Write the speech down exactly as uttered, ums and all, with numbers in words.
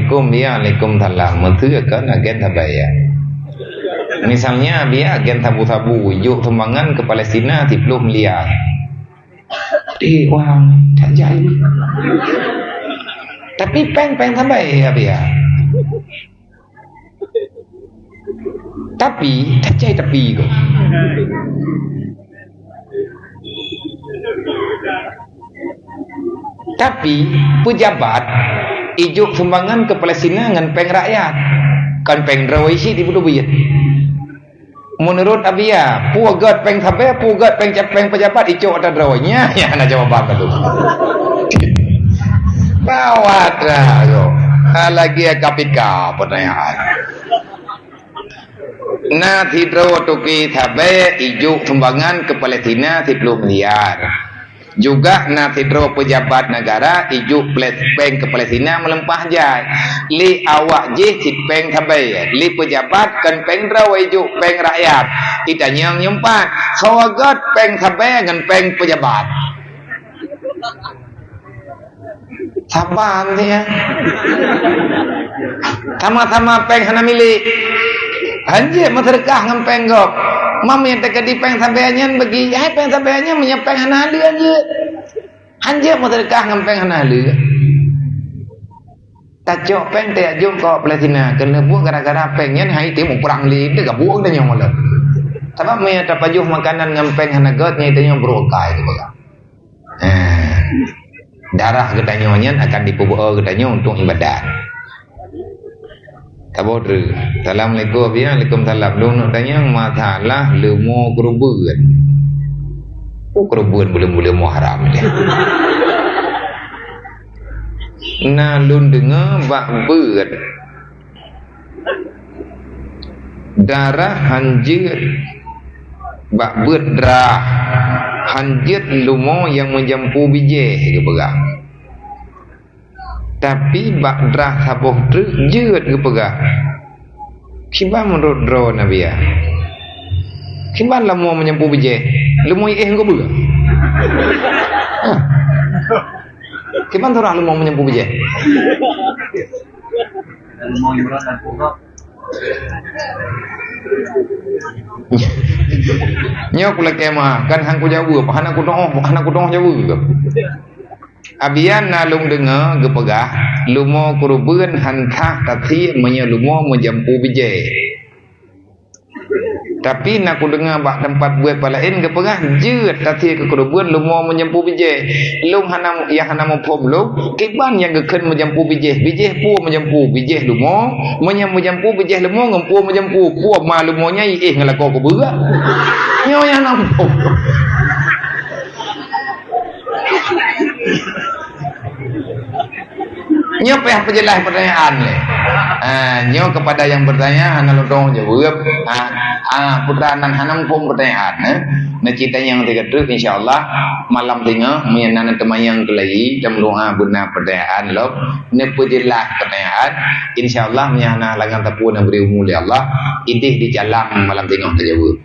Assalamualaikum, ya, waalaikumsalam. Meuteue kan agen sabai, ya. Misalnya, biar agen sabu-sabu, jok sumbangan ke Palestina siplôh miliar. Eh, wang, tak jai. Tapi péng, péng sabai, ya, biar. Tapi, tak jai tapi kok. Tapi, pejabat ijok sumbangan ke Palestina ngon péng rakyat. Kon péng droe cit ibeutôi. Menurut Abia, peue gét péng sabai, peue gét péng cap-, péng pejabat icok ata droe. Nyan, nyan na jawaban tu. Bawat dah tu. Ha, lagi K P K pertanyaan. Na sidroe toke sabai ijok sumbangan ke Palestina siplôh miliar. Juga na sidroe pejabat negara ijok ples-, péng ke Palestina meuleumpah jai. Lé awak jih cit péng sabai, lé pejabat kon péng droe ijok péng rakyat. Itanyong nyoe pat, soe gét péng sabai ngon péng pejabat? Saban siat. Sama-sama péng hana milék. Hanjeuet meuseudeukah ngon péng gob. Mam nyang teukeudi péng sabai nyan bagi, hai péng sabai nyan meunyoe péng hana le hanjeuet. Hanjeuet meuseudeukah ngon péng hana le. Tacok péng tajak jok keu Palestina, keuneuk buet gara-gara péng nyan hai teuh muprang le, teuh gabuek tanyoe malam. Sabab meunyoe tapajoh makanan ngon péng hana gét nyan tanyoe brôk kai teuh peugah. Eh, darah geutanyoe nyan akan dipeubeuet geutanyoe untuk ibadat. Saboh treuk. Assalamualaikum, ya, waalaikumsalam. Lôn neuk tanyong masalah leumo keureubeuen. Oh, keureubeuen buleuen-buleuen Muharram nyan. Na lôn deungoe bak beuet. Darah hanjeuet bak beuet drah, hanjeuet leumo nyang meujampu bijéh geupeugah. Tapi bak drah saboh treuk jeuet geupeugah. Kiban meunurot droe Nabi, ya? Kiban leumo meujampu bijéh, leumo iéh geupeugah. Ha. Kiban surah leumo meujampu bijéh. Nyoe kulakée meuah, kan han kujaweueb, hana kudoh, hana kudoh jaweueb. Abian na lôn deungoe geupeugah, leumo keureubeuen han that tasiek meunyoe leumo meujampu bijéh. Tapi na kudeungoe bak teumpat beuet palaén geupeugah, jeuet tasiek keu keureubeuen leumo meujampu bijéh. Lôn hana, nyang hana muphom lôn, kiban nyang geukheun meujampu bijéh. Bijéh peue meujampu? Bijéh leumo. Meunyoe meujampu bijéh leumo ngon peue meujampu? Peue ma leumo nyan iéh ngon lakoe keubeue? Nyoe nyang hana muphom. Nyoe payah peujeulaih pertanyaan lé. Ha, nyoe kepada yang bertanya hana lôn tueng jaweueb. Ha, ha, putra nan hana muphom pertanyaan, eh. Neucit tanyong sigoe treuk, insya Allah malam singoh meunyoe na teumanyong keulai, tameudoa beuna pertanyaan lom, neupeujeulaih pertanyaan. Insya Allah meunyoe hana halangan sapeue neubri umu lé Allah, idéh di jalan malam singoh tajaweueb.